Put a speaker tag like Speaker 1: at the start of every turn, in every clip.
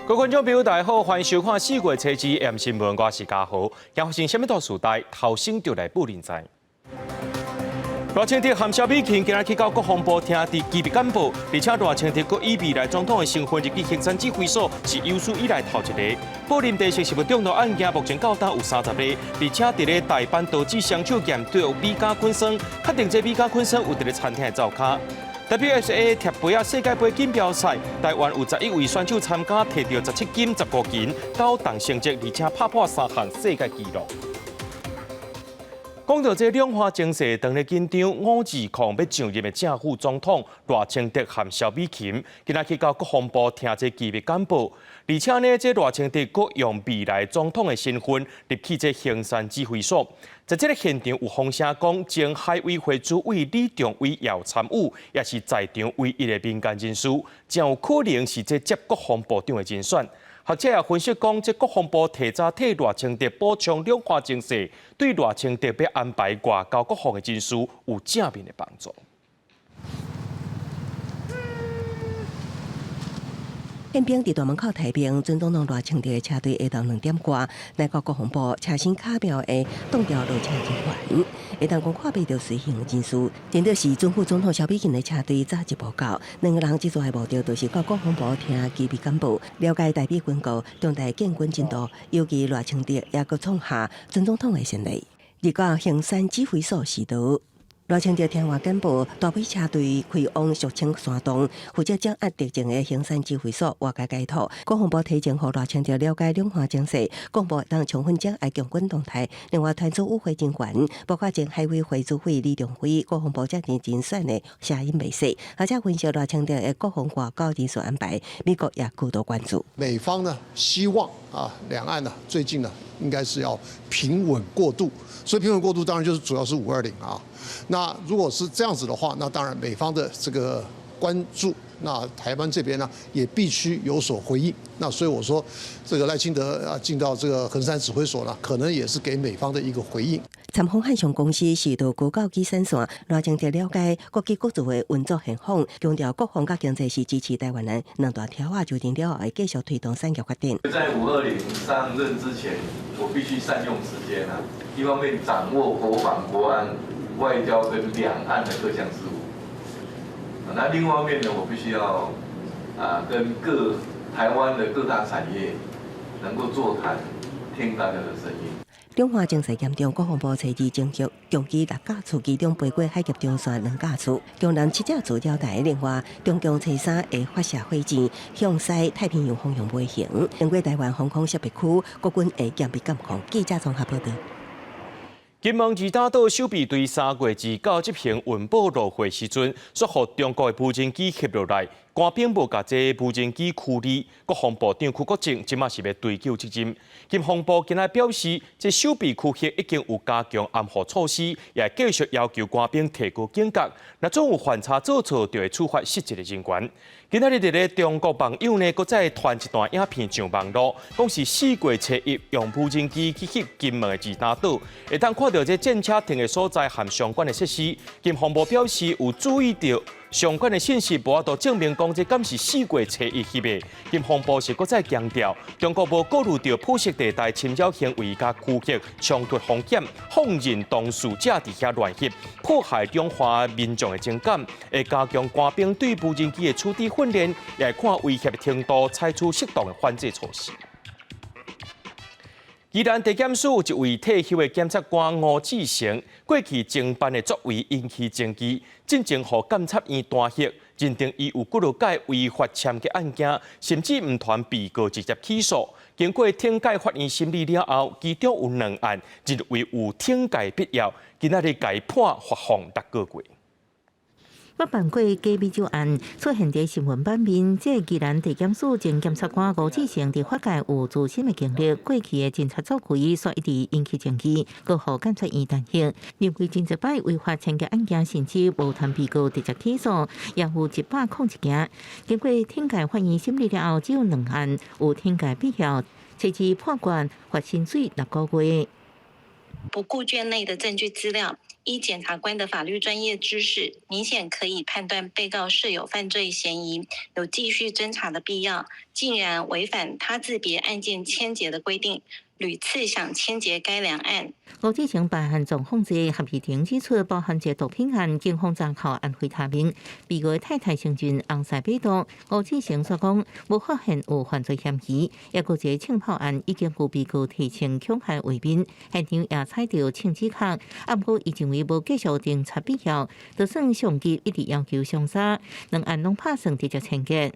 Speaker 1: 各位觀眾朋友，大家好，歡迎收看四月初二 M 新聞，我是嘉豪。今發生啥物大事代，頭先就來報恁知。賴清德和蕭美琴今仔去到國防部聽佇機密簡報，而且賴清德閣以未來總統的身份入去衡山指揮所，是有史以來頭一个。柏林地食食物中毒案件目前到今有30个，而且佇咧大阪導致雙手驗到米家菌酸，確定這米家菌酸有佇咧餐廳的灶跤。WSA 鐵杯仔世界盃錦標賽，台灣有11位選手參加，摕著17金15銀，九銅成績，而且拍破三項世界紀錄。講到這兩岸情勢，當咧緊張，520欲上任的正副總統賴清德和蕭美琴，今仔去到國防部聽這機密簡報，而且呢，這賴清德閣用未來總統的身份入去這衡山指揮所，在這个現場有風聲講，前海委會主委李仲偉也有參與，也是在場唯一的民間人士，真有可能是這接國防部長的人選。學者也分析講，這國防部提早替賴清德補充兩岸情勢，對賴清德欲安排外交國防的人事有正面的幫助。
Speaker 2: 憲兵佇大門口提兵，準總統賴清德的車隊下晝2點外來到國防部，車身巧妙的擋掉落車人員，會當講看袂著隨行人士。顛倒是準副總統蕭美琴的車隊早一步到，兩個人這逝的目的就是到國防部聽機密簡報，了解台美軍購、中台建軍進度，尤其賴清德也閣創下準總統的先例。入到衡山指揮所時頭。賴清德聽完簡報，大批車隊開往俗稱山洞，負責掌握敵情的衡山指揮所外界解套。國防部提前予賴清德了解兩岸情勢，國防部當充分掌握共軍動態。另外，團組與會人員，包括前海委會主委李仲輝、國防部長人選的聲音袂細，而且分析賴清德的國防外交人事安排，美國也高度關注。
Speaker 3: 美方呢希望啊，兩岸呢最近呢應該是要平穩過渡，所以平穩過渡當然就是主要是五二零啊。那如果是這樣子的話，那當然美方的這個關注，那台灣這邊呢也必須有所回應。那所以我說，這個賴清德啊進到這個衡山指揮所呢，可能也是給美方的一個回應。
Speaker 2: 參訪漢翔公司是到高教機產線，賴清德了解國際國資的運作現況，強調國防佮經濟是支持台灣人兩大條仔就任了後會繼續推動產業發展。
Speaker 4: 在五二零上任之前，我必須善用時間啊，一方面掌握國防、國安、外交跟兩岸的各項事務，那另外一方面呢，我必須要啊跟各台灣的各大產業能夠座談，聽大家的聲音。
Speaker 2: 兩岸情勢嚴重，國防部初二偵緝共機六架次，其中飛過海峽中線兩架次，中南七架次繞台。另外，中共初三會發射火箭向西太平洋方向飛行，經過台灣防空識別區，國軍會嚴密監控。記者綜合報導。
Speaker 1: 金門二打島守備隊3月29執行穩保路會時陣，煞予中國的無人機翕落來，官兵無共這無人機驅離。國防部長邱國正這馬是欲追究責任。國防部今仔表示，這守備區域已經有加強安護措施，也繼續要求官兵提高警覺。若總有犯差做錯，就會處罰失職的人員。今仔日佇咧中國網友呢，閣再傳一段影片上網路，講是4月初一用無人機去翕金門的二打島，會當看著這戰車停的所在和相關的設施。國防部表示有注意著相關的信息，無法度證明講這敢是四月初一翕的。國防部是閣再強調，中國無顧慮著灰色地帶侵擾行為佮區域衝突風險，放任當事者佇遐亂翕，破壞中華民眾的情感，會加強官兵對無人機的處置訓練，也會看威脅的程度，採取適當的反制措施。宜蘭地檢署一位退休的檢察官吳志成，過去偵辦的作為引起爭議，進前予監察院彈劾，認定伊有幾落擺違法簽結案件，甚至毋傳被告直接起訴。經過懲戒法院審理了後，其中有兩案認為有懲戒必要，今仔日共伊判罰齨6個月。
Speaker 5: 捌辦過假米酒案，出現佇新聞版面。這個宜蘭地檢署前檢察官吳志成佇法界有資深的經歷，過去的偵查作為煞一直引起爭議，閣予監察院彈劾，認為真濟擺違法簽結案件，甚至無傳被告直接起訴，也有101件。經過懲戒法院審理了後，只有兩案有懲戒必要，初二判決罰薪水6個月。
Speaker 6: 不顧卷內的證據資料。依檢察官的法律專業知識，明顯可以判斷被告設有犯罪嫌疑，有繼續偵查的必要，竟然違反他自別案件簽結的規定，屢次想簽結該兩案。
Speaker 5: 吳志成辦案總控制合議庭指出，包含這毒品案，警方查扣安非他命，被告太太承認紅屎被毒。吳志成所講，無發現有犯罪嫌疑，抑閣這槍炮案已經有被告提呈恐嚇為面，現場也採著槍支殼，啊，毋過伊認為無繼續偵查必要，就算上級一直要求相殺，兩案攏拍算直接簽結。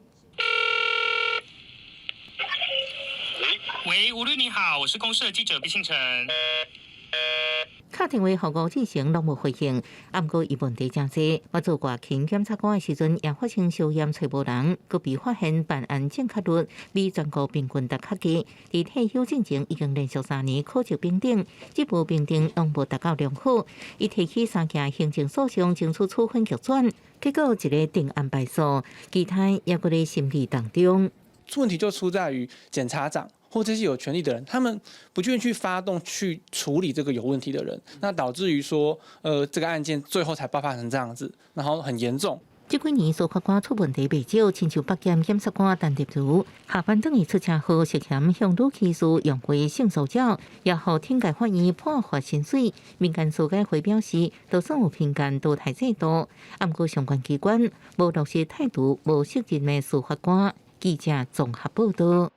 Speaker 7: 喂，吳律你好，我是公視記者畢慶成。
Speaker 5: 敲電話予吳志成攏無回應，啊，毋過伊問題誠濟。我做外勤檢察官的時陣，也發生相驗揣無人，閣被發現辦案正確率比全國平均值較低。佇退休進前已經連續3年考級評等，這部評定攏無達到良好。伊提起三件行政訴訟，爭取處分逆轉，結果一个定案敗訴，其他猶閣咧審理當中。
Speaker 8: 問題就出在於檢察長或這些有權力的人，他們不願意去發動去處理這個有問題的人，那導致於說，這個案件最後才爆發成這樣子，然後很嚴重。
Speaker 5: 這幾年司法官出問題袂少，親像北檢檢察官陳德如下班轉去出車禍，涉嫌向女騎士用過性騷擾，也予天界法院判罰薪水。民間司改會表示，就算有評鑑淘汰制度，毋過相關機關無落實態度、無責任的司法官。記者綜合報道。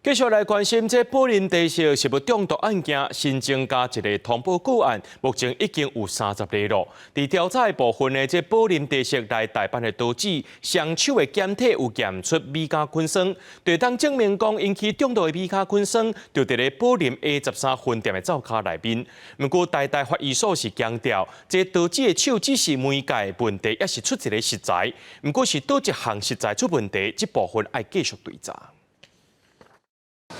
Speaker 1: 繼續來關心這寶林茶色食物中毒案件，新增加一个通報個案，目前已經有30例咯。佇調查的部分呢，這寶林茶色來台辦的刀子，雙手的檢體有驗出米酵菌酸，就當證明講引起中毒的米酵菌酸，就佇咧寶林 A13分店的灶跤內面。毋過台大法醫所是強調，這刀子的手只是媒介問題，抑是出一个食材。毋過是佗一項食材出問題，這部分愛繼續追查。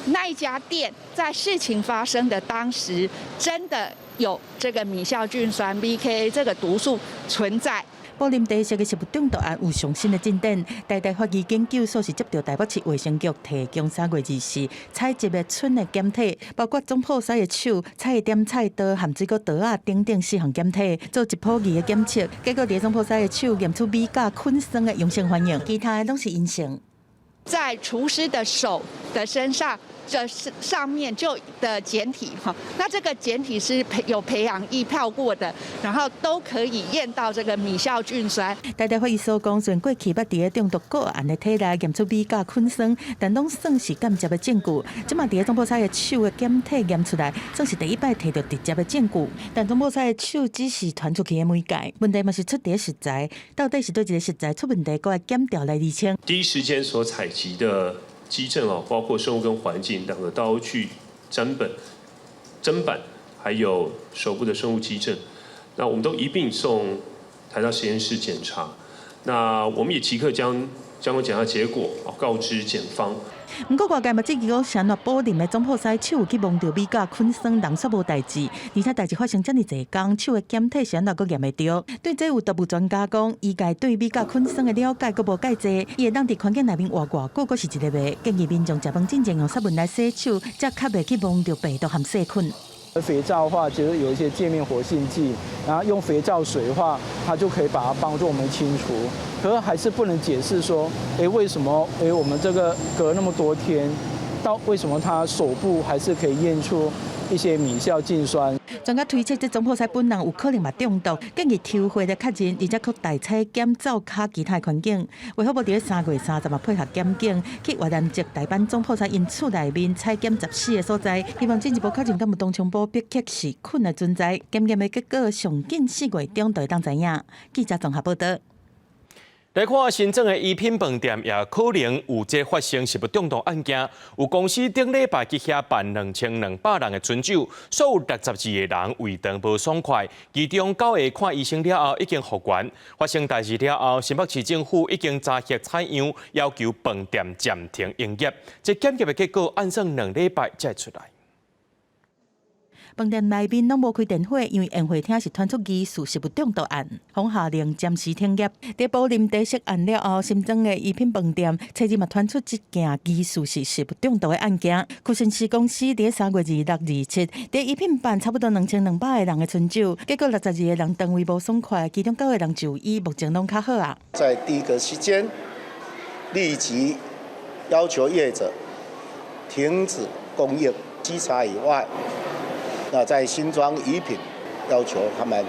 Speaker 9: 那一家店在事情發生的當時，真的有這個米酵菌酸 BKA 這個毒素存在。
Speaker 10: 寶林茶色的食物中毒案有上新的進展，台大法醫研究所是接著台北市衛生局提供3月24採集的賰的檢體，包括總鋪師的手、菜店菜刀含水果刀仔等等四項檢體，做質譜儀的檢測，結果佇總鋪師的手驗出米酵菌酸的陽性反應，其他的攏是陰性。
Speaker 9: 在廚師的手的身上，這上面就的檢體哈，那這個檢體是有培養液泡過的，然後都可以驗到這個米酵菌酸。
Speaker 10: 台大法醫所講，雖然過去捌佇咧中毒個案的體內驗出米酵菌酸，但攏算是間接的證據。這馬佇咧總鋪師的手的檢體驗出來，算是第一擺提著直接的證據。但總鋪師的手只是傳出去的媒介，問題嘛是出佇咧食材，到底是佗一个食材出問題，閣愛檢調來釐清。
Speaker 11: 第一時間所採集的跡證哦，包括生物跟環境兩個刀具砧本、砧板，還有手部的生物跡證，那我們都一併送台大實驗室檢查。那我們也即刻將相關檢查結果告知檢方。
Speaker 10: 毋過外界嘛質疑講，啥物寶林的總鋪師手有去摸著米酵菌酸，人煞無代誌，而且代誌發生遮爾濟工，手的檢體是按怎閣驗會著？對這有毒物專家講，醫界對米酵菌酸的了解閣無蓋濟，伊會當佇環境內面活偌久，閣是一个謎。建議民眾食飯進前用殺菌來洗手，才較袂去摸著病毒和細菌。
Speaker 12: 肥皂的話，其實有一些界面活性劑，然後用肥皂水的話，它就可以把它幫助我們清除。可是還是不能解釋說，為什麼我們這個隔那麼多天，到為什麼他手部還是可以驗出一些米酵菌酸？
Speaker 10: 專家推測，這總鋪師本人有可能嘛中毒，建議抽血來確認，而且閣大採檢灶跤其他環境。衛福部佇咧3月30嘛配合檢警去越南籍台灣總鋪師𪜶厝內面採檢14个所在，希望進一步確認敢有東涌埔白克氏菌的存在。檢驗的結果上緊4月中就會當知影。記者綜合報道。
Speaker 1: 來看新莊的一品飯店，也可能有這發生食物中毒案件。有公司頂禮拜去遐辦2200人的春酒，所有62个人胃腸無爽快，其中九个看醫生了後已經復原。發生代誌了後，新北市政府已經查核採樣，要求飯店暫停營業。這檢驗的結果按算2禮拜才會出來。
Speaker 10: 飯店內面攏無開電火，因為宴會廳是傳出疑似食物中毒案，予下令暫時停業。佇寶林茶室案了後，新莊的一品飯店，昨日嘛傳出一件疑似是食物中毒的案件。屈臣氏公司佇3月26、27，佇一品辦差不多2200個人的春酒，結果62個人腸胃無爽快，其中9個人就醫，目前攏較好啊。
Speaker 13: 在第一個時間，立即要求業者停止供應稽查以外，那在新莊怡品要求他們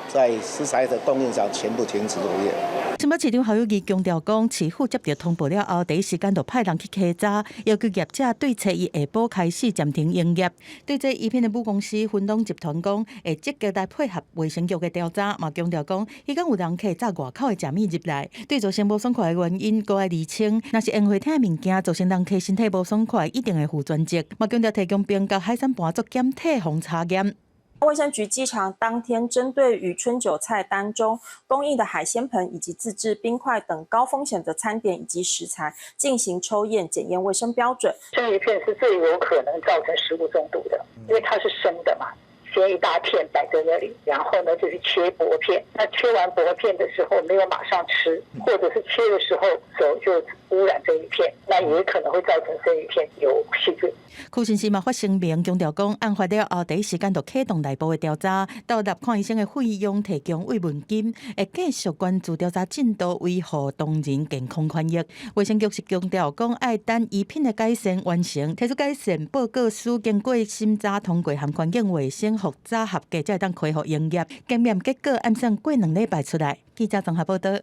Speaker 13: 在食材的供應上全部停止作業。
Speaker 10: 新北市長侯友宜強調講，市府接到通報了後，第一時間就派人去稽查，要求業者對初一下晡開始暫停營業。對這一品的母公司芬隆集團講，會積極來配合衛生局的調查，嘛強調講，彼工有人客炸外口的食物入來，對造成無爽快的原因，閣愛釐清。若是宴會廳的物件造成人客身體無爽快，一定會負全責。嘛強調提供冰佮海產盤做檢體予查驗。
Speaker 14: 衛生局稽查當天，針對於春酒菜單中供應的海鮮盆以及自製冰塊等高風險的餐點以及食材進行抽驗檢驗衛生標準。
Speaker 15: 生魚片是最有可能造成食物中毒的，因為它是生的嘛，先一大片擺在那裡，然後呢就是切薄片，那切完薄片的時候沒有馬上吃，或者是切的時候手就污染這一片，那也可能會造成生魚片有細菌。
Speaker 10: 屈臣氏嘛發聲明強調講，案發了後第一時間就啟動內部的調查，倒立看醫生的費用提供慰問金，會繼續關注調查進度，維護當人健康權益。衛生局是強調講，愛等醫品的改善完成，提出改善報告書，經過審查通過，含環境衛生複查合格，才會當恢復營業。檢驗結果按算過2禮拜出來。記者綜合報道。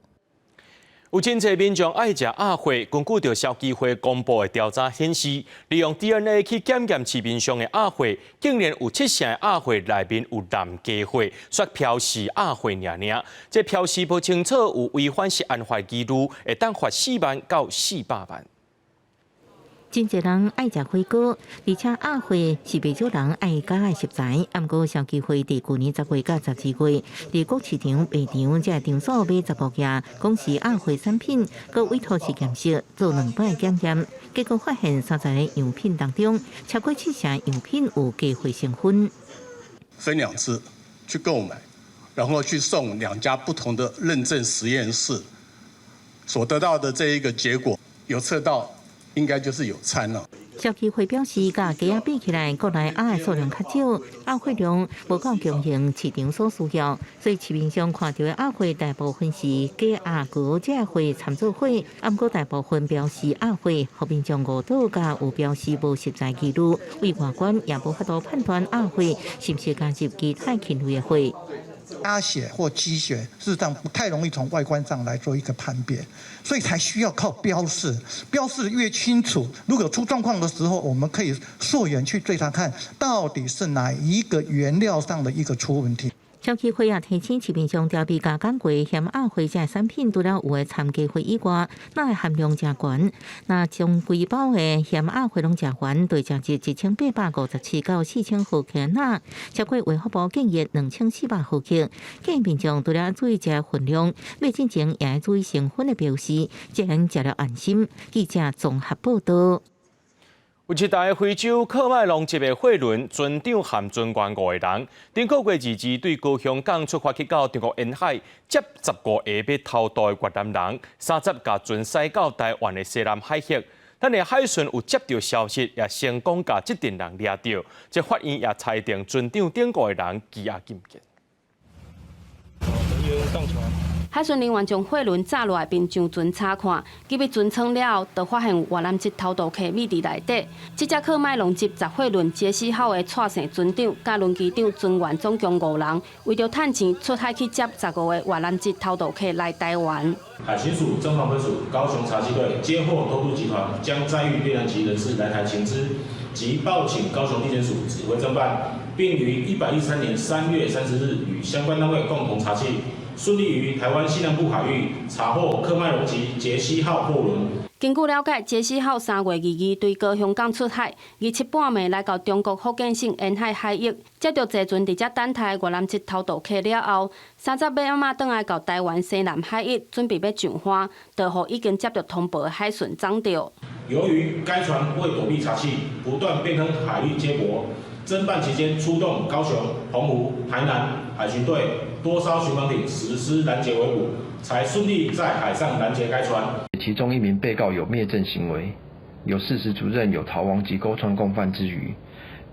Speaker 1: 有真濟民眾愛食鴨血，根據著消基會公布的調查顯示，利用 DNA 去檢驗市面上的鴨血，竟然有7成的鴨血內面有濫加血，煞標示鴨血爾爾。這標示無清楚，有違反食安法疑慮，會當罰4萬到400萬。
Speaker 5: 真濟人愛食火鍋，而且鴨血是袂少人愛加的食材。毋過消基會佇舊年10月佮12月，佇各市場、賣場這場所買15件，講是鴨血產品，閣委託實驗室做兩擺檢驗，結果發現30個樣品當中，超過7成樣品有加血成分。
Speaker 16: 分兩次去購買，然後去送兩家不同的認證實驗室，所得到的這一個結果，有測到。應該就是有摻了。
Speaker 5: 消基會表示，佮雞仔比起來，國內鴨的數量較少，鴨血量無夠供應市場所需要，所以市面上看著的鴨血大部分是假鴨膏，這血摻做伙。毋過大部分標示鴨血，予民眾誤導，佮有標示無實在疑慮，對外觀也無法度判斷鴨血是毋是加入其他禽類的血。
Speaker 17: 鴨血或雞血，事實上不太容易從外觀上來做一個判別，所以才需要靠標示。標示越清楚，如果出狀況的時候，我們可以溯源去追查，看到底是哪一個原料上的一個出問題。
Speaker 5: 消基會也提醒市面上調味加工過鹹鴨血這產品，除了有的摻加血以外，鈉的含量誠懸。若將規包的鹹鴨血攏食完，就食入1857到4000毫克鈉，超過衛福部建議2400毫克。建議民眾除了注意食分量，買進前也愛注意成分的標示，這樣食了安心。記者綜合報道。
Speaker 1: 有一台非洲喀麥隆籍的貨輪，船長和船員5個人，頂個月22對高雄港出發去到中國沿海，接15個欲偷渡的越南人，30共船駛到台灣的西南海域。咱的海巡有接著消息，也成功共這陣人掠著。這法院也裁定船長等5個人羈押禁見。
Speaker 18: 海巡人員將貨輪炸落來，並上船查看，入去船艙了後，就發現越南籍偷渡客匿佇內底。這隻喀麥隆籍雜貨輪傑西號的蔡姓船長、佮輪機長、船員總共5人，為著趁錢出海去接15個越南籍偷渡客來台灣。
Speaker 19: 海巡署偵防分署高雄查緝隊接獲偷渡集團將載運越南籍人士來台情資，即報請高雄地檢署指揮偵辦，並於113年3月30日與相關單位共同查緝。順利於台灣西南部海域查獲喀麥隆籍傑西號貨輪。
Speaker 18: 根據了解，傑西號3月22對高雄港出海，27半暝來到中國福建省沿海海域，接著坐船佇遮等待越南籍偷渡客了後，30欲暗仔轉來到台灣西南海域，準備欲上岸，就予已經接著通報的海巡摠著。
Speaker 19: 由於該船為躲避查緝，不斷變更海域接駁，偵辦期間出動高雄、澎湖、台南海巡隊多艘巡防艇實施攔截圍捕，才順利在海上攔截該船。
Speaker 20: 其中一名被告有滅證行為，有事實足證有逃亡及勾串共犯之虞，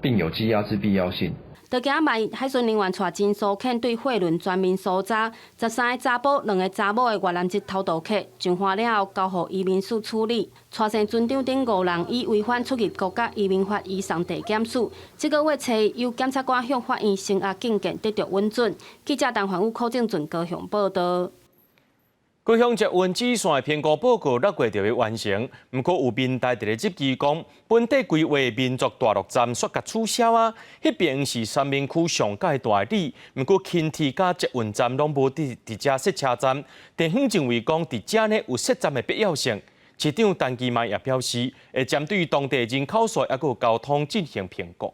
Speaker 20: 並有羈押之必要性。
Speaker 18: 就今仔日海巡人員帶偵搜犬對貨輪全面搜查，13個查埔、2個查某的越南籍偷渡客上岸了後，交予移民署處理。蔡姓船長等5人以違反出入國家移民法移送地檢署。這個月初由檢察官向法院聲押禁見得著允准。記者陳凡宇、柯正俊高雄報道。
Speaker 1: 高雄捷運支線的評估報告6月就欲完成，毋過有民代佇咧質疑講，本地規劃民族大路站煞共取消啊！彼爿是三民區上蓋大的里，毋過輕鐵佮捷運站攏無佇遮設車站。地方認為講，佇遮呢有設站的必要性。市長陳其邁也表示，會針對當地人口數抑閣有交通進行評估。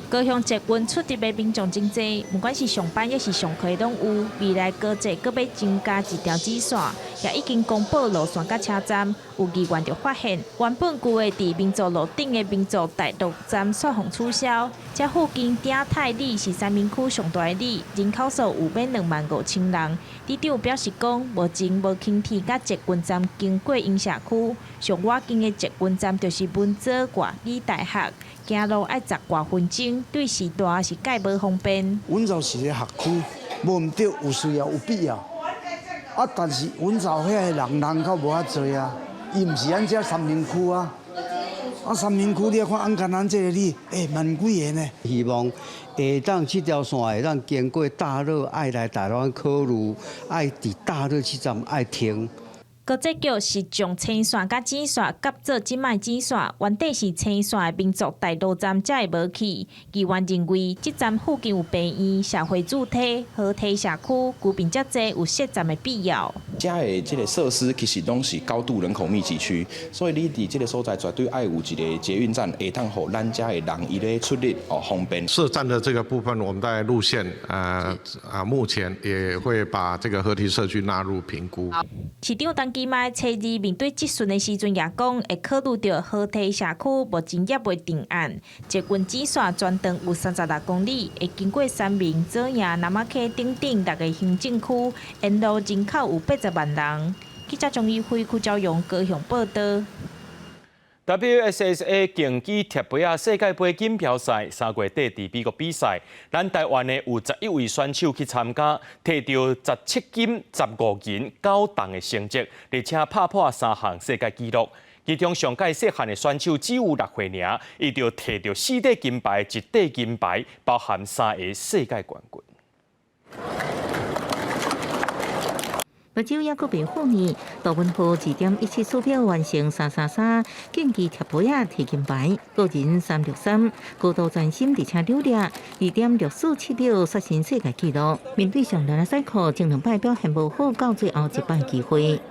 Speaker 21: 高雄捷運出入的民眾真濟，不管是上班抑是上課攏有。未來高鐵閣欲增加一條支線，也已經公布路線佮車站。有議員就發現，原本規劃佇民族路頂的民族大路站煞予取消。這附近鼎泰里是三民區上大的里，人口數有欲25,000人。里長表示講，目前無輕鐵佮捷運站經過𪜶社區，上倚近的捷運站就是文藻外語大學。行路愛十外分鐘，對時大是蓋無方便。
Speaker 22: 阮就是個學區，無毋對，有需要有必要。啊，但是阮巢遐个人人口無遐濟啊，伊毋是咱這三民區啊。啊，三民區你看，按干咱這个里，欸，萬幾个呢。
Speaker 23: 希望會當這條線會當經過大樂，愛來台灣考慮，愛佇大樂這站愛停。
Speaker 21: 高鐵局是將青線佮紫線合做這擺紫線，原底是青線的民族大路站才會無去。議員認為，這站附近有病院、社會主體、河堤社區，居民遮濟，有設站的必要。
Speaker 24: 遮的這個設施其實攏是高度人口密集區，所以你佇這個所在絕對愛有一個捷運站，會當予咱遮的人伊咧出入哦方便。
Speaker 25: 設站的這個部分，我們在路線，目前也會把這個河堤社區納入評估。
Speaker 21: 市長陳其邁初二面對質詢的時陣，也講會考慮著河堤社區目前猶未定案。捷運支線全長有36公里，會經過三民、左營、南仔溪等等6个行政區，沿路人口有80萬人。記者張怡輝、邱昭勇高雄報道。
Speaker 1: WSSA 競技鐵杯仔世界盃錦標賽3月底佇美國比賽，咱台灣的有11位選手去參加，摕著17金、15銀、9銅的成績，而且拍破3項世界紀錄。其中上蓋細漢的選手只有6歲爾，伊就摕著4塊金牌、1塊銀牌，包含3个世界冠軍。
Speaker 5: 目睭猶閣袂好呢，杜文浩2.174秒完成333競技鐵杯仔提金牌，個人363高度專心，而且努力2.647秒刷新世界紀錄。面對上難的賽課，前兩擺表現無好，到最後一擺機會。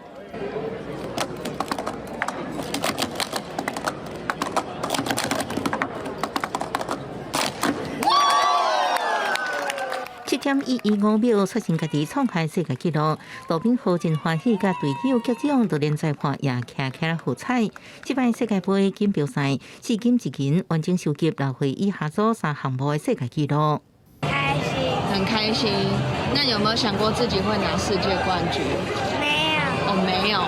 Speaker 5: 7.115秒刷新家己創下世界紀錄，杜敏豪真歡喜，佮隊友擊掌，就連裁判也徛起來喝彩。這擺世界盃錦標賽四金一銀，完整收集6歲以下組3項目的世界紀錄。
Speaker 26: 開心，很開心。那有沒有想過自己會拿世界冠軍？沒有。哦，沒有。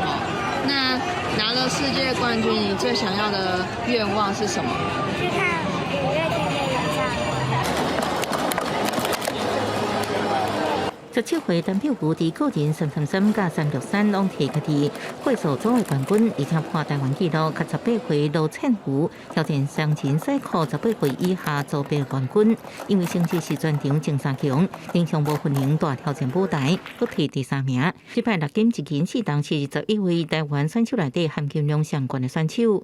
Speaker 26: 那拿了世界冠軍，你最想要的願望是什麼？
Speaker 27: 去看五月天的演唱會。
Speaker 5: 17歲陳票牛佇個人333佮363攏摕家己會數組的冠軍，而且破台灣紀錄，佮18歲羅倩芙挑戰雙人賽課18歲以下組別冠軍。因為成績是全場前三強，林上無可能大挑戰舞台，閣摕第3名。這擺6金1銀4銅是11位台灣選手內底含金量上懸的選手。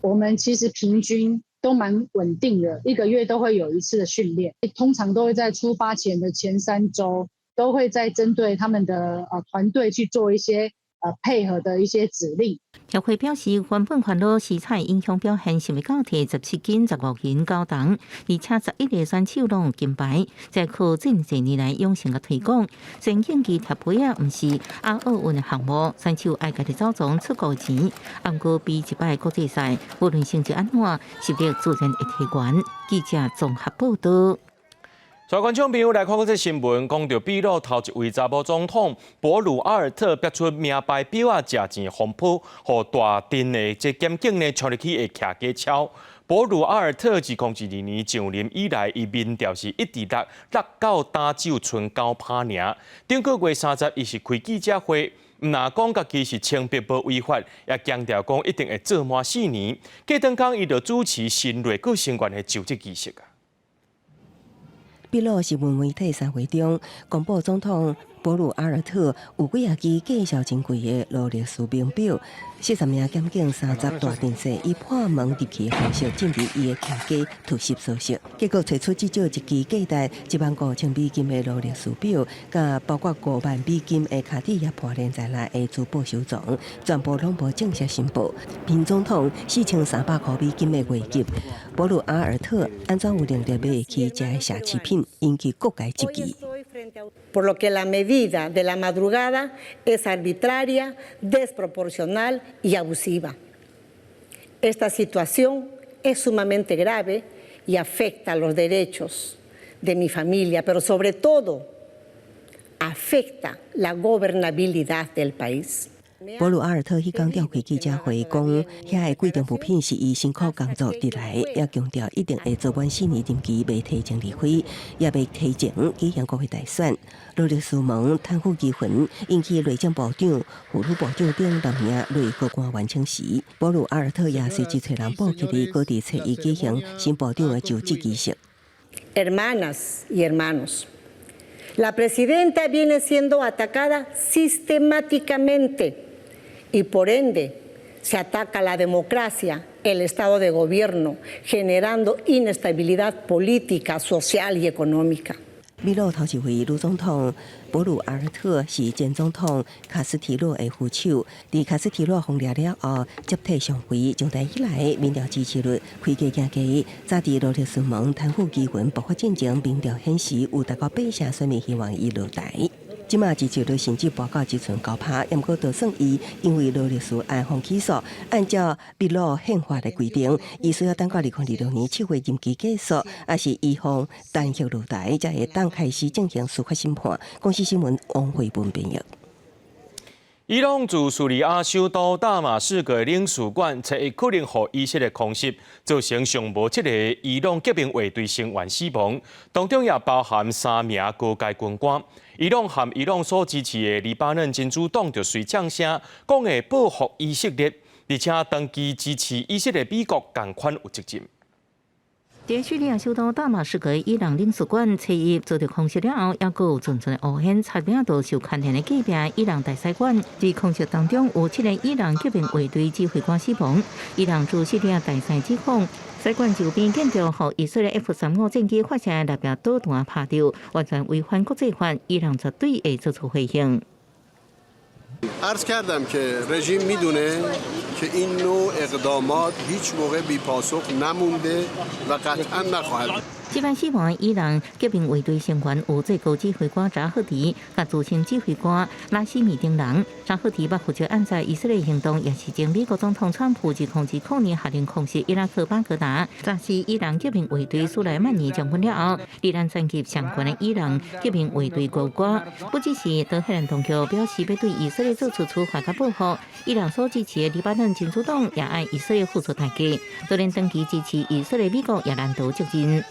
Speaker 28: 我們其實平均都蠻穩定的，一個月都會有一次的訓練，通常都會在出發前的前3週。都會在針對他們的團隊去做一些配合的一些指令。
Speaker 5: 協會表示，原本煩惱食材影響表現是未到提17斤15銀九重，而且11個選手攏有金牌，這靠近幾年來養成的推廣。先競技貼杯仔，毋是亞奧運的項目，選手愛家己走總出國錢。毋過比一擺國際賽，無論成績按怎，實力自然會提懸。記者綜合報道。
Speaker 1: 所以觀眾朋友來看這新聞，講著秘魯頭一位查某總統博魯阿爾特逼出名牌錶仔食錢風波，予大鎮的這檢警呢衝入去會徛家超。博魯阿爾特自2012年上任以來，伊民調是一直落落到今只有賰9%爾。頂個月30，伊是開記者會，毋但講家己是清白無違法，也強調講一定會做滿4年。過轉工，伊就主持新內閣成員的就職儀式啊。
Speaker 2: 秘魯新聞媒體3月中公布，總統博魯阿爾特有幾仔支價數真貴的勞力士名錶，40名檢警30大陣勢以破門入去的方式進入伊的徛家突襲搜索，結果揣出至少一支價值15,000美金的勞力士錶，佮包括5萬美金的卡地亞破鏈在內的珠寶收藏，全部攏無正式申報。騙總統4300塊美金的月給，博魯阿爾特按怎有能力買會起這奢侈品，引起各界質疑。
Speaker 3: Por lo que la medida de la madrugada es arbitraria, desproporcional y abusiva. Esta situación es sumamente grave y afecta los derechos de mi familia, pero sobre todo afecta la gobernabilidad del país.
Speaker 2: 博魯阿爾特彼工召開記者會，講遐个貴重物品是伊辛苦工作得來，也強調一定會做滿4年任期，袂提前離開，也袂提前舉行國會大選。勞力士門貪腐疑雲，引起內政部長、婦女部長等6名內閣官員請辭。博魯阿爾特也隨即揣人報起佇各地揣伊舉行新部長的就職儀式。
Speaker 3: Hermanas y hermanos, la presidenta viene siendo atacada sistemáticamente y por ende se ataca la democracia, el estado de gobierno, generando inestabilidad política, social y económica.
Speaker 2: 秘魯頭一位女總統博魯阿爾特是前總統卡斯提洛的副手，佇卡斯提洛肨掠了後接替上位，上台以來民調支持率開低行低，早佇勞力士門貪腐疑雲爆發進前，民調顯示有達到8成選民希望伊落台。這馬支持率甚至跋到只賰9趴，毋過就算伊因為勞力士案予起訴，按照秘魯憲法的規定，伊需要等到2026年7月任期結束，抑是伊予彈劾落台，才會當開始進行司法審判。公視新聞王慧文編譯。
Speaker 1: 伊朗駐敘利亞首都大馬士革領事館，初一可能予以色列空襲，造成上無七個伊朗革命衛隊成員死亡，當中也包含三名高階軍官。伊朗和伊朗所支持的黎巴嫩真主黨就隨嗆聲，講會報復以色列，而且長期支持以色列美國仝款有責任。
Speaker 5: 佇敘利亞首都大馬士革伊朗領事館，初一遭著空襲了後，猶閣有陣陣烏煙，差點就受牽連的隔壁伊朗大使館。佇空襲當中，有七個伊朗革命衛隊指揮官死亡。伊朗駐敘利亞大使指控，使館周邊建築予以色列 F-35戰機發射獵鷹導彈拍著，完全違反國際法。伊朗絕對會做出回應。
Speaker 4: عرض کردم که رژیم میدونه که این نوع اقدامات هیچ موقع بی پاسخ نمونده و قطعا نخواهد.
Speaker 5: 這擺死亡伊朗革命衛隊成員有最高指揮官扎赫迪，佮資深指揮官拉西米等人。扎赫迪捌負責按在以色列行動，也是前美國總統川普2020年下令空襲伊拉克巴格達，炸死伊朗革命衛隊蘇萊曼尼將軍了後，依然層級上懸的伊朗革命衛隊高官，不只是德黑蘭當局表示欲對以色列做出處罰佮報復，伊朗所支持的黎巴嫩真主黨也愛以色列付出代價，就連長期支持以色列美國也難逃責任。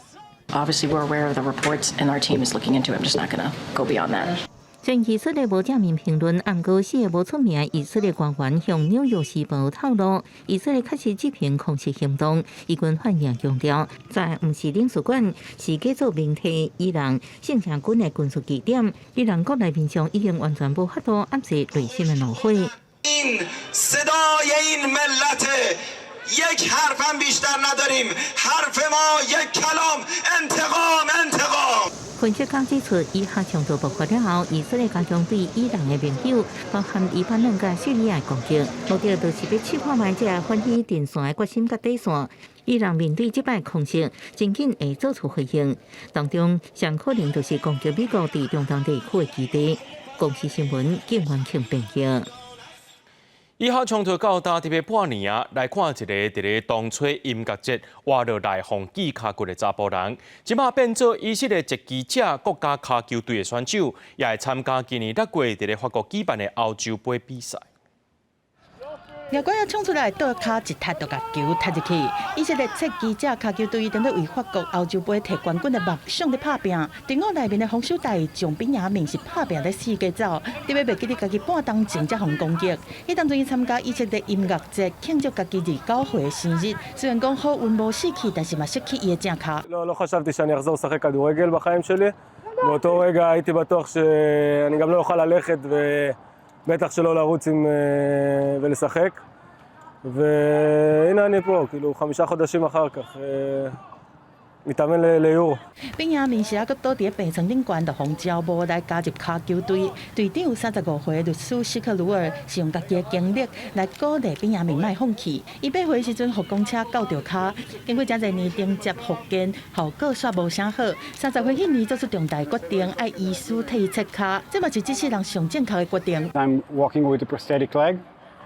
Speaker 6: Obviously, we're aware of the reports, and our team is looking into it. I'm just not going to go beyond that.
Speaker 5: 雖然以色列無正面評論，毋過四个無出名以色列官員向紐約時報透露，以色列確實執行空襲行動。以軍發言強調，這毋是領事館，是假做明體伊朗聖戰軍的軍事據點。伊朗國內民眾已經完全無法度壓制內心的怒火。
Speaker 7: صدای این ملت یک حرفم بیشتر نداریم. حرف ما یک کلام، انتقام، انتقام.
Speaker 5: 分析家指出，以哈衝突爆發了後，以色列加強對伊朗的盟友，包含黎巴嫩佮敘利亞攻擊，目的就是欲試看覓這个反伊陣線的決心佮底線。伊朗面對這擺空襲，真緊會做出回應，當中上可能就是攻擊美國佇中東地區的基地。公視新聞，景元慶編譯。
Speaker 1: 以哈衝突到今特別半年啊，來看一个佇咧當初音樂節倚落來予鋸跤骨的查埔人，這馬變做以色列擊機者國家跤球隊的選手，也會參加今年六月佇咧法國舉辦的歐洲盃比賽。
Speaker 8: 掠桿仔衝出來，倒跤一踢就共球踢入去。以色列測擊者跤球隊當咧為法國歐洲盃提冠軍的夢想咧拍拚。陣伍內面的防守隊將比亞明是拍拚咧四界走，特別袂記得家己半鐘前才予攻擊。彼當陣伊參加以色列音樂節慶祝家己29歲的生日，雖然講好運無死去，但是嘛失去伊的正跤。
Speaker 9: לא, לא חשבתי שאני אחזור לשחק כדורגל בחיים שלי. באותו רגע הייתי בטוח שאני גם לא אוכל ללכת ובטח שלא לרוץ עם, ולשחק. והנה אני פה, כאילו 5 חודשים אחר כך, מתאמן ליורו.
Speaker 8: 比亞明是猶閣倒佇咧病床頂懸，就予招募來加入跤球隊。隊長35歲律師史克魯爾是用家己的經歷來鼓勵比亞明莫放棄。伊8歲時陣，予公車絞著跤，經過誠濟年重接復健，效果煞無啥好。30歲彼年做出重大決定，愛醫師替伊切跤，這嘛是這世人上正確的決定。
Speaker 10: I'm walking with a prosthetic leg,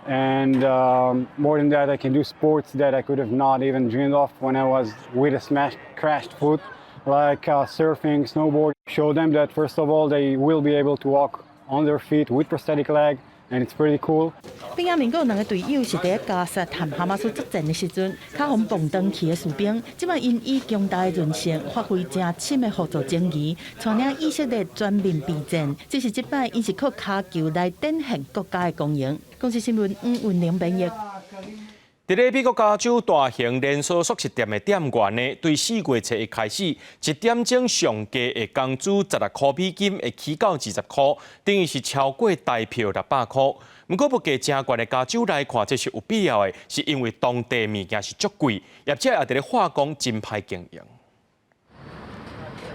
Speaker 10: and more than that, I can do sports that I could have not even dreamed of when I was with a smashed, crashed foot, like surfing, snowboard. Show them that first of all, they will be able to walk on their feet with prosthetic leg, and it's pretty cool.
Speaker 8: 比亞明閣有兩个隊友是佇咧加薩和哈馬斯作戰的時陣，跤予磅斷去的士兵，這擺𪜶以強大的韌性，發揮誠深的合作情誼，帶領以色列全面備戰。只是這擺，𪜶是靠跤球來展現國家的光榮。公視新聞黃雲玲編譯。
Speaker 1: 佇咧美國加州大型連鎖速食店的店員呢，對4月初一開始，一點鐘上低的工資16塊美金，會起到20塊，等於是超過台票600塊。毋過物價誠懸的加州來看，這是有必要的，是因為當地物件是足貴，業者也佇咧化工真歹經營。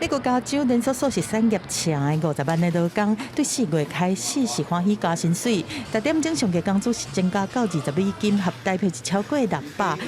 Speaker 8: 美國加州連鎖速食產業請的50萬个勞工，對4月開始是歡喜加薪水，逐點鐘上低工資是增加到20美金，合台幣是超過600，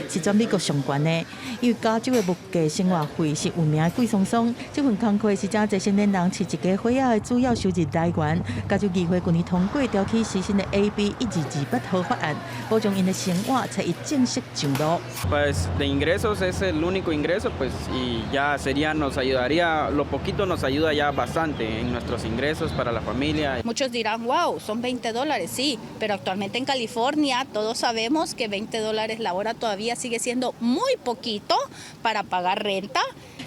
Speaker 8: 是全美國上懸的。因為加州的物價生活費是有名的貴桑桑，這份工課是誠濟成年人飼一家伙仔的主要收入來源。加州議會去年通過調起時薪的 AB 1228號法案，保障𪜶的生活，才會正式上路。
Speaker 11: Pues de ingresos es el único ingreso, pues y ya sería nos ayudaría lo poquito nos ayuda ya bastante en nuestros ingresos para la familia.
Speaker 12: Muchos dirán, wow, son 20 dólares, sí, pero actualmente en California todos sabemos que 20 dólares la hora todavía sigue siendo muy poquito para pagar renta.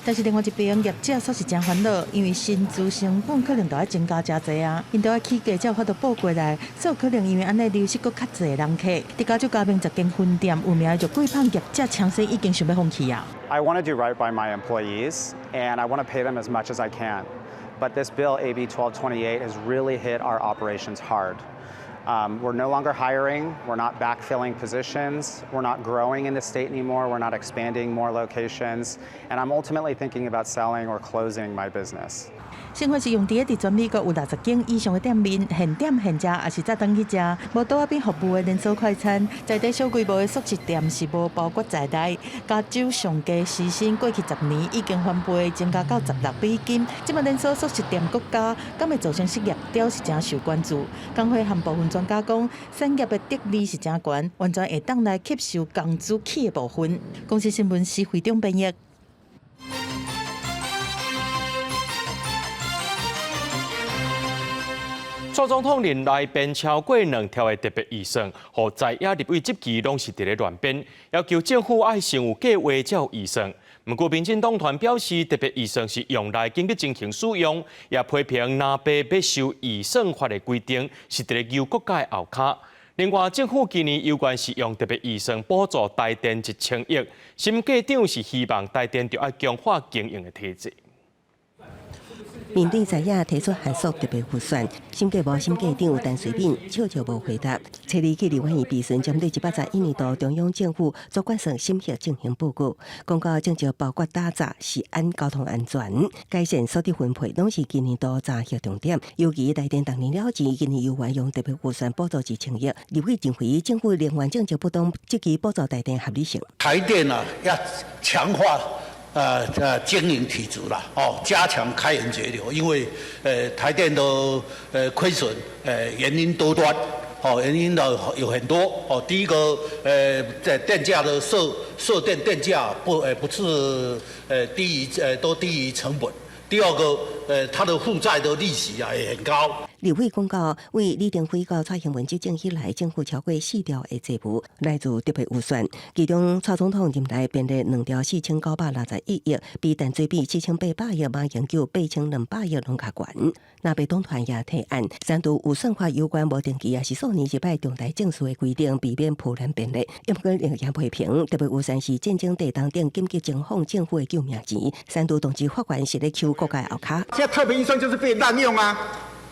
Speaker 8: 但是另外一邊業者煞是誠煩惱，因為薪資成本可能都愛增加誠濟啊，𪜶都愛起價才有法度補過來，所以可能因為按呢流失閣較濟人客。佇加州加盟10間分店，有名的肉桂芳業者強生已經想欲放棄啊。
Speaker 13: I want to do right by my employees, and I want to pay them as much as I can. But this bill, AB 1228, has really hit our operations hard. We're no longer hiring, we're not backfilling positions, we're not growing in the state anymore, we're not expanding more locations, and I'm ultimately thinking about selling or closing my business.
Speaker 8: 生活是用佇咧佇全美國有60間以上的店面，現點現食，抑是早轉去食，無桌仔邊服務的連鎖快餐，在地小規模的速食店是無包括在內。加州上低時薪過去10年已經翻倍，增加到16美金。這馬連鎖速食店閣加，敢會造成失業潮是誠受關注。工會和部分專家講，產業的得利是誠懸，完全會當來吸收工資起的部分。公視新聞施惠中編譯。
Speaker 1: 蔡總統任內編超過兩條的特別預算，予在野立委這期攏是佇咧亂編，要求政府愛先有計劃才有預算。毋過民進黨團表示，特別預算是用來緊急情形使用，也批評藍白欲修預算法的規定是佇咧搝國家的後跤。另外，政府今年猶原是用特別預算補助台電1000億，審計長是希望台電著愛強化經營的體制。
Speaker 2: 面對在野提出限縮特別預算，審計部審計長陳水扁笑笑無回答。初二去立法院備詢，針對111年度中央政府總決算審核進行報告，講到政策包括打詐、食安、交通安全、改善所得分配，攏是今年度查核重點。尤其台電逐年了錢，今年猶原用特別預算補助1000億。立委認為政府能源政策不當，積極補助台電合理性。
Speaker 14: 台電啊，要強化經營體質啦，哦，加強開源節流，因為台電的虧損原因多端，哦，原因的有很多，哦，第一個在電價的設電電價不是低於都低於成本。第二個，它的負債的利息啊也很高。
Speaker 2: 立委講到，為李登輝到蔡英文執政以來，政府超過4兆的債務來自特別預算，其中蔡總統任內編列2兆4961億，比陳水扁7800億、馬英九8200億攏較懸。藍白黨團也提案，刪除預算法有關無定期抑是數年一擺重大政事的規定，避免浮濫編列。不過另也批評，特別預算是戰爭地當頂緊急情況政府的救命錢，刪除動機法官是咧搝國家後跤。
Speaker 15: 現在特別預算就是被濫用啊，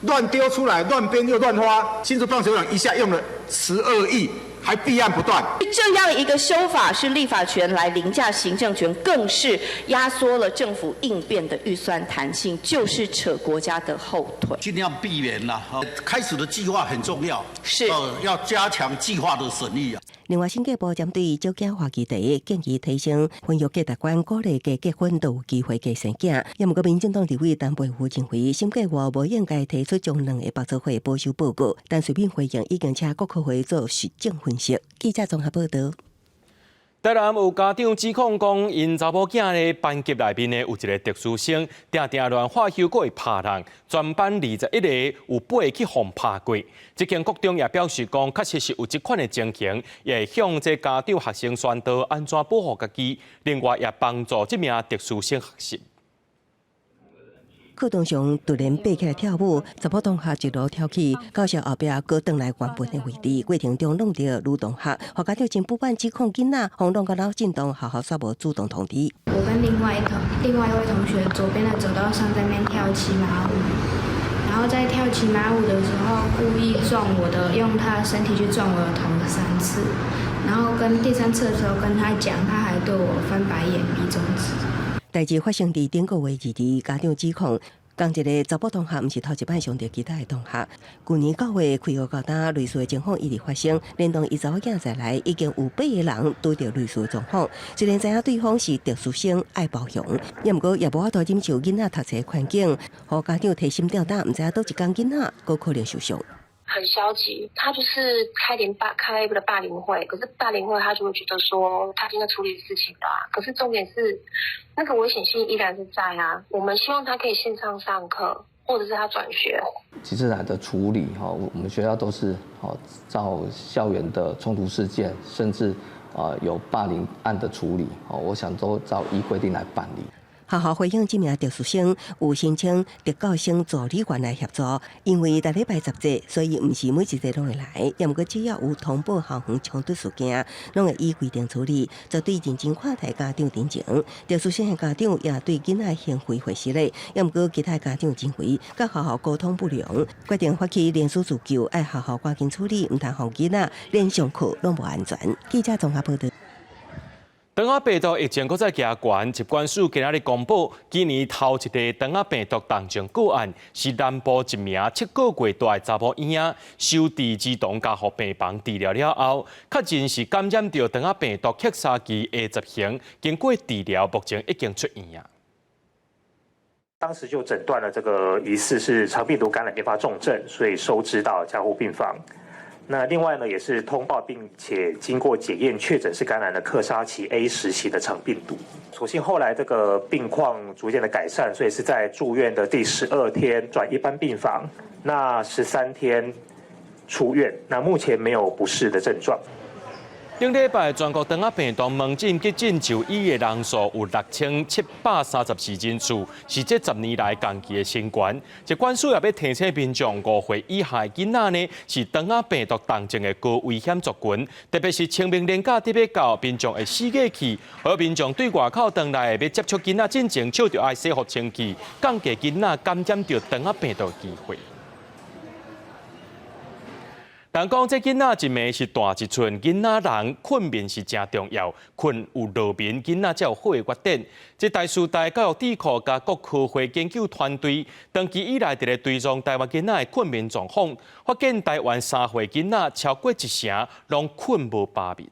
Speaker 15: 亂丟出來，亂編又亂花。新竹棒球場一下用了12億，還弊案不斷。
Speaker 16: 這樣一個修法是立法權來凌駕行政權，更是壓縮了政府應變的預算彈性，就是扯國家的後腿。
Speaker 14: 盡量避免啦，開始的計劃很重要，是要加強計劃的審議啊。
Speaker 2: 另外，審計部針對少子化議題，建議提升婚育價值觀，鼓勵加結婚都有機會加生囝。也毋過，民進黨立委陳培瑜認為，審計部無應該提出將兩個拔萃會保守報告，陳水扁回應已經請國科會做實證分析。記者綜合報道。
Speaker 1: 台南有家長指控講，𪜶查某囝的班級內面呢有一個特殊生，定定亂畫搝閣會拍人，全班21個有8個去予拍過。這間國中也表示講，確實是有這款的情形，也會向這家長學生宣導按怎保護家己，另外也幫助這名特殊生學習。
Speaker 2: 課堂上突然爬起來跳舞，查某同學一路跳去教室後壁，閣轉來原本的位置，過程中弄著女同學，予家長真不滿，指控囡仔予弄甲腦震盪，學校煞無主動通知。
Speaker 17: 我跟另外一位同學，左邊的走道上在那邊跳騎馬舞，然後在跳騎馬舞的時候，故意撞我的，用他的身體去撞我的頭三次，然後跟第三次的時候跟他講，他還對我翻白眼、比中指。
Speaker 2: 代誌發生佇頂個月22，家長指控，仝一个查某同學毋是頭一擺傷著其他的同學。舊年9月開學到今，類似的情況一直發生，連同伊查某囝在內，已經有八個人拄著類似的狀況。雖然知影對方是特殊生，愛包容，也毋過也無法度忍受囡仔讀冊環境，予家長提心吊膽，毋知影佗一工囡仔閣可能受傷。
Speaker 18: 很消極，他就是開了霸凌會，可是霸凌會他就會覺得說他已經在處理事情啦，可是重點是那個危險性依然是在啊。我們希望他可以線上上課，或者是他轉學。
Speaker 19: 其實來的處理哈，我們學校都是照校園的衝突事件，甚至啊有霸凌案的處理，我想都照依規定來辦理。
Speaker 2: 學校回應這名特殊生有申請特教生助理員來協助，因為逐禮拜雜誌，所以毋是每一個攏會來。也毋過只要有通報校園衝突事件，攏會依規定處理，絕對認真看待家長陳情。特殊生的家長也對囡仔行為會失禮，也毋過其他家長認為佮學校溝通不良，決定發起聯署自救，愛學校趕緊處理，毋通予囡仔連上課攏無安全。記者綜合報道。
Speaker 1: 腸仔病毒疫情閣再加懸，疾管署今仔日公布，今年頭一例腸仔病毒重症個案是南部一名7個月大的查某嬰仔，收治兒童加護病房治療了後，確認是感染著腸仔病毒克沙奇 A10型，經過治療，目前已經出院啊。
Speaker 20: 當時就診斷了這個疑似是腸病毒感染併發重症，所以收治到加護病房。那另外呢，也是通報並且經過檢驗確診是感染了克沙奇 A10型的腸病毒。所幸後來這個病況逐漸的改善，所以是在住院的第12天轉一般病房，那13天出院，那目前沒有不適的症狀。
Speaker 1: 頂禮拜全國腸仔病毒門診急診就醫的人數有6734人次，是這10年來同期的新高。疾管署也欲提醒民眾，5歲以下的囡仔呢，是腸仔病毒重症的高危險族群，特別是清明連假得欲到，民眾會四界去，予民眾對外口轉來欲接觸囡仔進前，手著愛洗予清氣，降低囡仔感染著腸仔病毒的機會。人講這囡仔一暝是大一寸，囡仔人睏眠是誠重要，睏有落眠，囡仔才有好的發展。這台師大教育智庫佮國科會研究團隊長期以來佇咧追蹤台灣囡仔的睏眠狀況，發現台灣3歲囡仔超過一成攏睏無飽眠。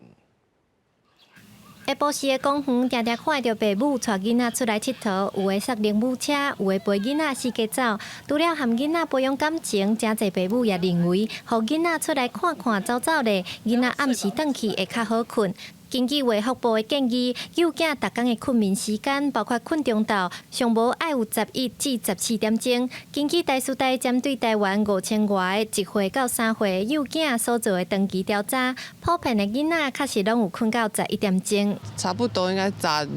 Speaker 21: 下晡時的公園，定定看著爸母帶囡仔出來𨑨迌，有的捒鈴母車，有的陪囡仔四界走。除了和囡仔培養感情，誠濟爸母也認為，予囡仔出來看看走走咧，囡仔暗時轉去會較好睏。根據衛福部的建議，幼囝逐工的睏眠時間，包括睏中晝，上無愛有11至14點鐘。根據台師大針對台灣5000外個1歲到3歲幼囝所做的長期調查，普遍的囡仔確實攏有睏到11點鐘。
Speaker 22: 差不多應該12、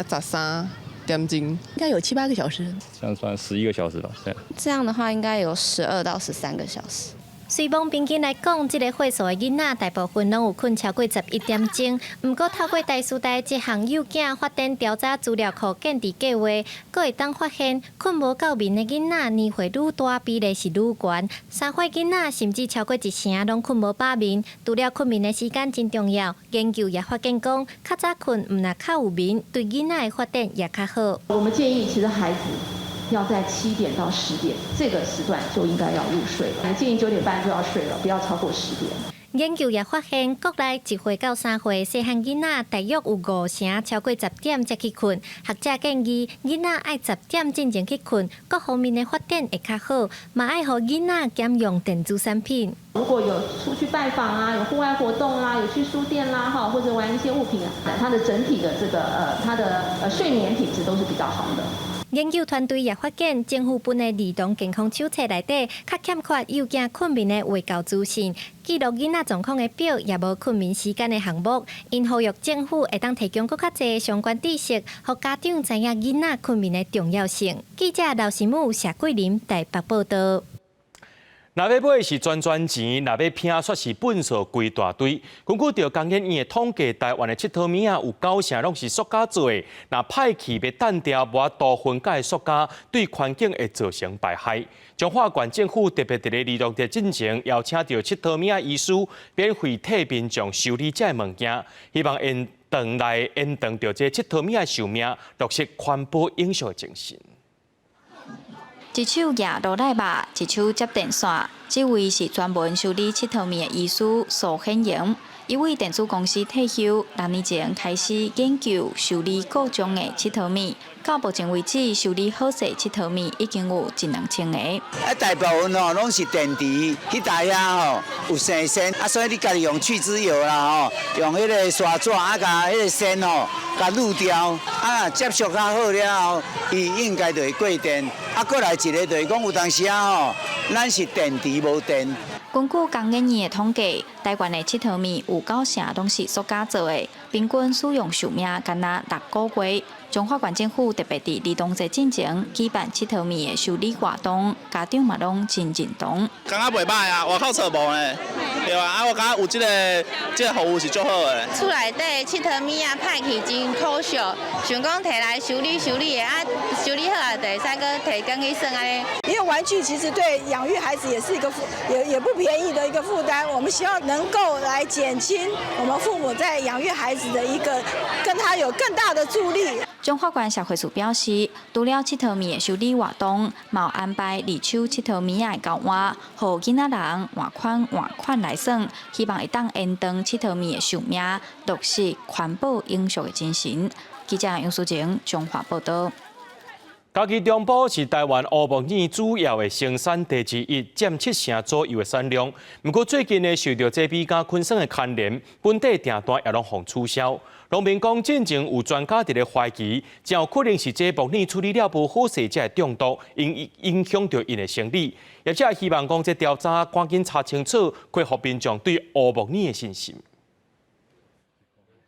Speaker 22: 13點鐘，
Speaker 23: 應該有七八個小時。
Speaker 24: 這樣算11個小時吧？這樣。
Speaker 25: 這樣的話應該有12到13個小時。
Speaker 21: 雖罔平均來講，這個歲數的囡仔大部分攏有睏超過11點鐘。毋過透過台師大這項幼囝發展調查資料庫建置計劃，閣會當發現睏無夠眠的囡仔年歲愈大比例是愈懸。3歲囡仔甚至超過一成攏睏無飽眠。除了睏眠的時間真重要，研究也發現講，較早睏毋但較有眠，對囡仔的發展也較好。
Speaker 26: 我們建議，其實孩子要在7點到10點這個時段就應該要入睡了。建議9點半就要睡了，不要超過十點。
Speaker 21: 研究也發現，國內1歲到3歲細漢囡仔，大約有五成超過十點才去睏。學者建議，囡仔愛十點進前去睏，各方面的發展會較好。嘛愛予囡仔減用電子產品。
Speaker 26: 如果有出去拜訪啊，有戶外活動啦，有去書店啦，哈，或者玩一些物品啊，他的整體的這個他的睡眠品質都是比較好的。
Speaker 21: 研究團隊也發現，政府分的兒童健康手冊內底，較欠缺幼囝睏眠的衛教資訊，記錄囡仔狀況的表，也無睏眠時間的項目。𪜶呼籲政府會當提供閣較濟相關知識，予家長知影囡仔睏眠的重要性。記者劉新武、謝桂林台北報導。
Speaker 1: 若欲買是賺賺錢，若欲拼煞是糞埽規大堆。根據著工研院的統計，台灣的𨑨迌物仔有九成攏是塑膠做的。若歹去欲擲掉，無法度分解塑膠，對環境會造成排害。彰化縣政府特別佇咧兒童節進前，邀請著𨑨迌物仔醫師，免費替民眾修理這个物件，希望延長來延長著這𨑨迌物仔壽命，落實環保永續精神。
Speaker 27: 一手舉羅賴肉，一手接電線。這位是專門修理𨑨迌物的醫師蘇顯榮。伊為電子公司退休，6年前開始研究修理故障的𨑨迌物。到目前為止，修理好勢𨑨迌物已經有一兩千個。
Speaker 28: 啊，大部分吼攏是電池，彼台遐吼有生鉎，啊，所以你家己用去脂油啦吼，用彼個刷紙啊，共彼個鉎吼，共濾掉，啊，接觸較好了後，伊應該就會過電。啊，閣來一個就是講有當時仔吼，咱是電池無電。
Speaker 27: 根據工研院的統計，台灣的𨑨迌物有九成攏是塑膠做的，平均使用壽命干焦6個月。彰化縣政府特別佇兒童節進前舉辦𨑨迌物的修理活動，家長嘛攏真認同。
Speaker 29: 感覺袂䆀啊，外口揣無呢，對啊，啊我感覺有這個服務是足好的。
Speaker 30: 厝內底𨑨迌物仔歹去真可惜，想講提來修理修理的啊，修理好啊，就會使閣提轉去耍按呢。
Speaker 31: 因為玩具其實對養育孩子也是一個負，也不便宜的一個負擔。我們希望能夠來減輕我們父母在養育孩子的一個，跟他有更大的助力。
Speaker 27: 彰化縣社會處表示，除了𨑨迌物的修理活動，嘛有安排二手𨑨迌物仔的交換，予囡仔人換款換款來耍，希望會當延長𨑨迌物的壽命，落實環保永續的精神。記者楊淑晴彰化報導。
Speaker 1: 嘉義中部是台灣烏木耳主要的生產地之一，佔七成左右的產量。毋過最近呢，受著這米佮昆蟲的牽連，本地訂單也攏予取消。農民講，進前有專家佇咧懷疑，真有可能是這木耳處理了無好勢，才會中毒，影響著𪜶的生理。業者希望講，這調查趕緊查清楚，恢復民眾對烏木耳的信心。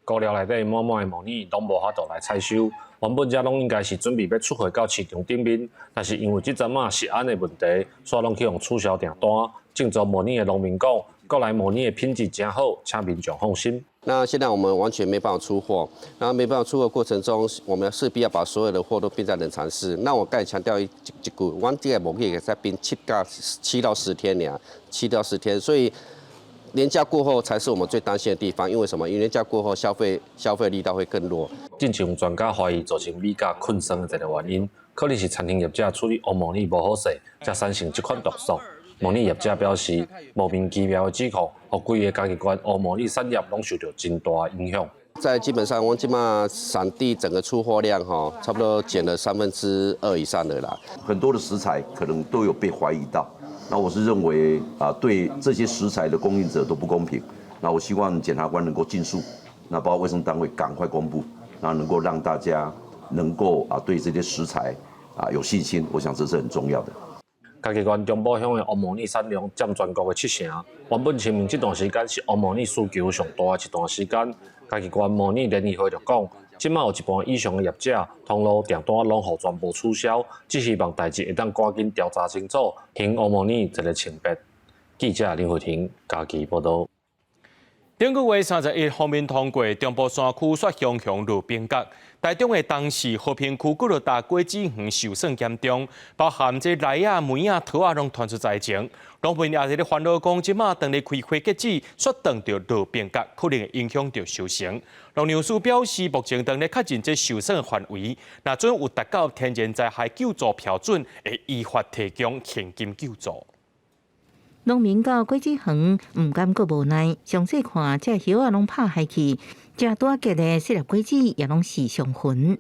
Speaker 3: 膏料內底滿滿的魔芋攏無法度來採收。原本這攏應該是準備欲出貨到市場頂面，但是因為這陣仔食安的問題，所以攏去予取消訂單。種植魔芋的農民講，國內魔芋的品質誠好，請民眾放心。
Speaker 4: 那現在我們完全沒辦法出貨，那沒辦法出貨過程中，我們勢必要把所有的貨都冰在冷藏室。那我剛才強調一句，阮這個魔芋會使冰7到10天爾，7到10天，所以連假過後才是我們最擔心的地方，因為什麼？因為連假過後消費力道會更弱。
Speaker 3: 進前有專家懷疑造成米價困酸的一個原因，可能是餐廳業者處理烏魔芋無好勢，才產生這款毒素。魔芋業者表示，莫名其妙的指控，予規个嘉義縣烏魔芋產業攏受著真大影響。
Speaker 4: 在基本上，我這馬產地整個出貨量哈，差不多減了2/3以上的啦。
Speaker 5: 很多的食材可能都有被懷疑到，那我是認為啊，對這些食材的供應者都不公平。那我希望檢察官能夠盡速，那包括衛生單位趕快公布，那能夠讓大家能夠啊對這些食材啊有信心，我想這是很重要的。
Speaker 3: 嘉義縣中埔鄉的烏魔芋產量佔全國的7成。原本清明這段時間是烏魔芋需求上大的一段時間。嘉義縣魔芋聯誼會就講，這馬有一半以上的業者通路訂單攏予全部取消，只希望代誌會當趕緊調查清楚，還烏魔芋一個清白。記者林慧婷嘉義報導。
Speaker 1: 頂個月31，鋒面通過中部山區煞雄雄落冰角，台中的東勢和平區幾落大果子園受損嚴重，包含這梨仔、梅仔、桃仔攏傳出災情。農民也佇咧煩惱講，這馬當咧開花結籽，煞撞著落冰角，可能會影響著收成。農糧署表示，目前當咧確認這受損範圍，若準有達到天然災害救助標準，會依法提供現金救助。
Speaker 8: 農民到果子園毋感覺無奈，詳細看這葉仔攏拍開去，這大結的細粒果子也攏是傷痕。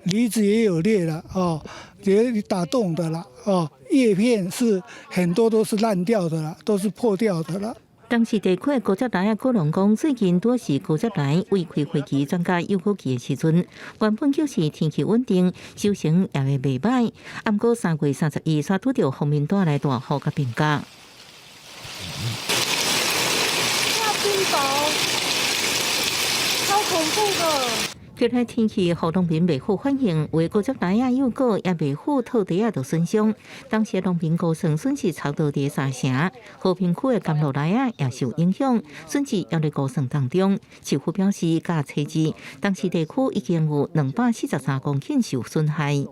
Speaker 6: 梨子也有裂了哦，也打洞的啦哦，葉片是很多都是爛掉的啦，都是破掉的啦。
Speaker 8: 當時地區的高捷梨仔果農講，最近拄是高捷梨未開花期轉較幼果期的時陣，原本就是天氣穩定，收成也會袂䆀。毋過3月31煞拄著鋒面帶來大雨佮冰角。
Speaker 7: 哇，冰雹，超恐怖的！
Speaker 8: 這個天氣，予農民袂好反應，有的高捷梨仔幼果也袂好，套袋仔就損傷。當時農民估算損失差不多佇3成，和平區的甘露梨仔也受影響，損失猶咧估算當中。市府表示，佮初二，當時地區已經有243公頃受損害。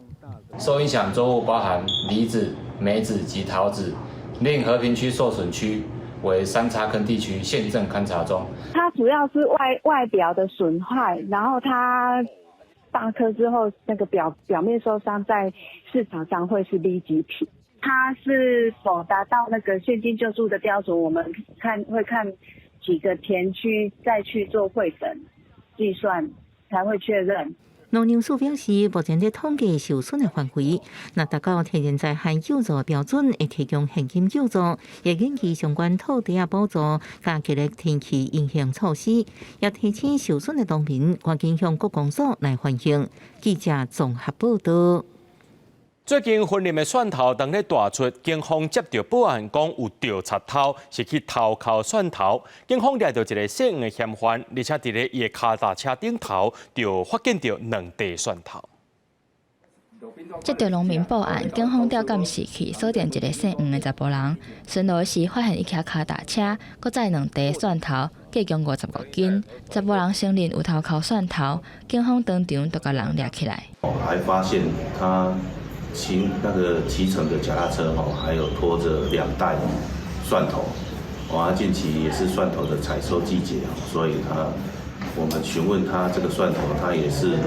Speaker 9: 受影響作物包含梨子、梅子及桃子。另和平區受損區為三叉坑地區，現正勘查中。
Speaker 10: 它主要是外表的損壞，然後它大顆之後，那個表面受傷，在市場上會是 B 級品。它是否達到那個現金救助的標準，我們看會看幾個田區再去做彙整計算，才會確認。
Speaker 8: 農糧署表示，目前佇統計受損的範圍，若達到天然災害救助標準，會提供現金救助，也研究相關土地仔補助，佮激烈天氣影響措施，也提醒受損的農民趕緊向國公所來反映。記者綜合報導。
Speaker 1: 最近雲林的蒜頭當咧大出，警方接著報案講有盜賊偷，是去偷剾蒜頭。警方掠著一个姓黃的嫌犯，而且佇咧伊的跤踏車頂頭就發現著兩袋蒜頭。
Speaker 25: 接著農民報案，警方調監視器鎖定一个姓黃的查埔人，巡邏時發現伊騎跤踏車，閣載兩袋蒜頭，計共55斤。查埔人承認有偷剾蒜頭，警方當場就共人掠起來。
Speaker 11: 還發現他騎那個騎乘的腳踏車吼，還有拖着兩袋蒜頭。哇，近期也是蒜頭的採收季節，所以他我們詢問他這個蒜頭，他也是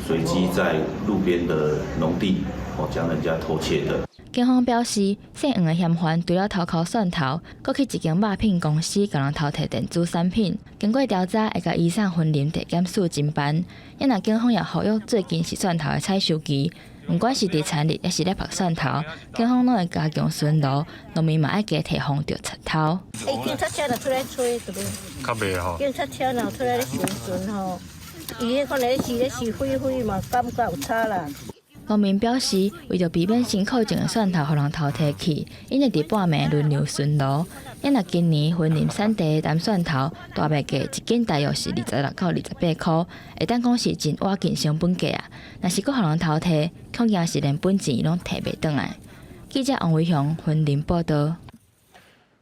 Speaker 11: 隨機在路邊的農地哦將人家偷竊的。
Speaker 25: 警方表示，姓黃的嫌犯除了偷剾蒜頭，閣去一間肉品公司共人偷提電子產品。經過調查，會共移送雲林地檢署偵辦。也若警方也呼籲，最近是蒜頭的採收期，毋管是佇田裡抑是咧曝蒜頭，警方攏會加強巡邏，農民嘛愛加提防著賊偷。
Speaker 12: 欸，警察車若出來催，對不？
Speaker 22: 較袂吼。
Speaker 12: 警察車若出來咧巡巡吼，伊彼可能咧是咧是灰灰嘛，感覺有差啦。
Speaker 25: 農民表示，為著避免辛苦種的蒜頭予人偷提去，𪜶會佇半暝輪流巡邏。咱若今年雲林產地的甜蒜頭大賣價一斤大約是26到28箍，會當講是真倚近成本價啊。若是閣予人偷提，恐驚是連本錢攏提袂轉來。記者王維雄雲林報道。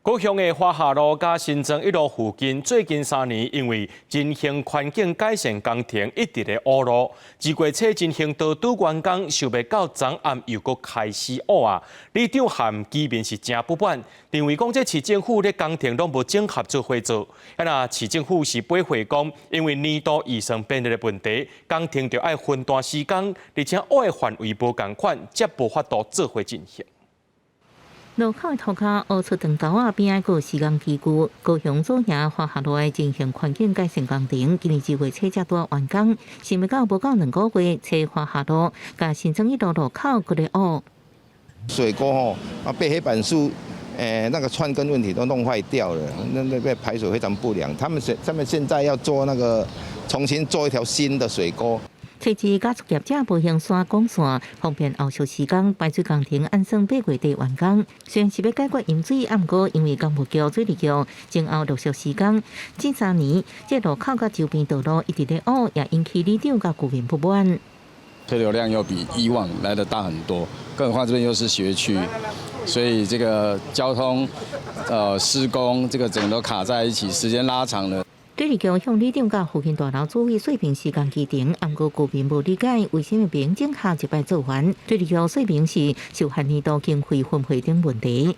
Speaker 1: 高雄的華夏路佮新莊一路附近，最近3年因為人行環境改善工程一直咧挖路，二月初人行道拄完工，想袂到昨暗又閣開始挖啊！里長和居民是誠不滿，認為講這市政府咧工程攏無整合做伙做，啊若市政府是回應講，因為年度預算編列的問題，工程就愛分段施工，而且挖的範圍無仝款，才無法度做伙進行。
Speaker 2: 路口塗跤挖出長溝仔邊仔閣有施工機具，高雄左營華夏路的人行環境改善工程，今年2月初才拄完工，想袂到無夠2個月，佇華夏路佮新莊一路路口閣咧挖。
Speaker 13: 水溝吼啊，被黑板樹那個串根問題都弄壞掉了，那邊排水非常不良。他們現在要做那個重新做一條新的水溝。
Speaker 2: 設置加速業者步行線管線，方便後續施工。排水工程按算8月底完工。雖然是欲解決淹水，毋過因為工務局、水利局前後陸續施工，這3年這路口佮周邊道路一直咧挖，也引起里長佮居民不滿。
Speaker 14: 車流量又比以往來得大很多，更何況這邊又是學區，所以這個交通、施工，這個整個都卡在一起，時間拉長了。
Speaker 2: 水利局向里長佮附近大樓指揮說明施工期程，毋過居民無理解為啥物袂整合一擺做完。水利局說明是受限年度經費分配等問題。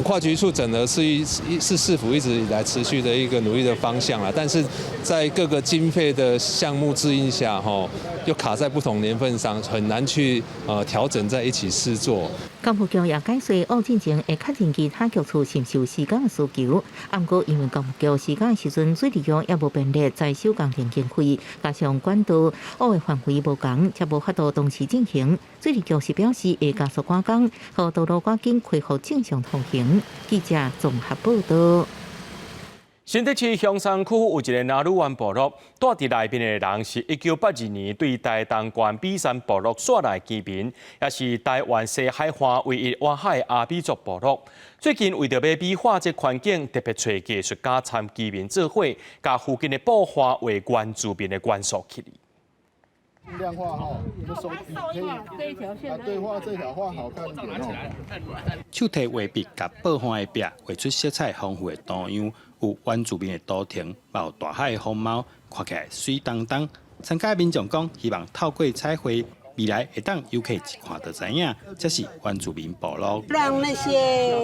Speaker 15: 跨局處整合是市府一直以來持續的一個努力的方向啦，但是在各個經費的項目制應下，吼，又卡在不同年份上，很難去調整在一起施作。
Speaker 2: 工務局也解釋，挖進前會確認其他局處是毋是有施工的需求。毋過因為工務局施工的時陣，水利局也無編列載修工程經費，加上管道挖的範圍無仝，才無法度同時進行。水利局是表示會加速趕工，予道路趕緊恢復正常通行。記者綜合報道。
Speaker 1: 新竹市香山區有一个那魯灣部落，住佇內面的人是1982年對台東縣美山部落徙來居民，也是台灣西海岸唯一活海阿美族部落。最近為著欲美化這環境，特別揣藝術家參居民做伙，共附近的布畫畫原住民的元素起來。
Speaker 16: 亮畫吼，就手可以啊，對，畫這條畫好看一點哦。
Speaker 17: 手提畫筆佮布畫的壁，畫出色彩豐富的圖樣，有原住民的圖騰，嘛有大海的風貌，看起來媠當當。參加民眾講，希望透過彩繪，未來會當遊客一看就知影，這是原住民部落。
Speaker 18: 讓那些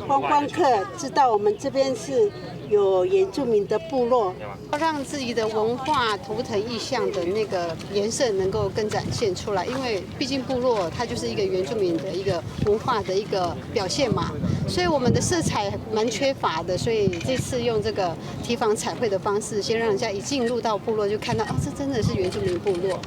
Speaker 18: 觀光客知道我們這邊是有原住民的部落，
Speaker 19: 讓自己的文化圖騰意象的那個顏色能夠更展現出來，因為畢竟部落它就是一個原住民的一個文化的一個表現嘛，所以我們的色彩蠻缺乏的，所以這次用這個提防彩繪的方式，先讓人家一進入到部落就看到，哦，這真的是原住民部落。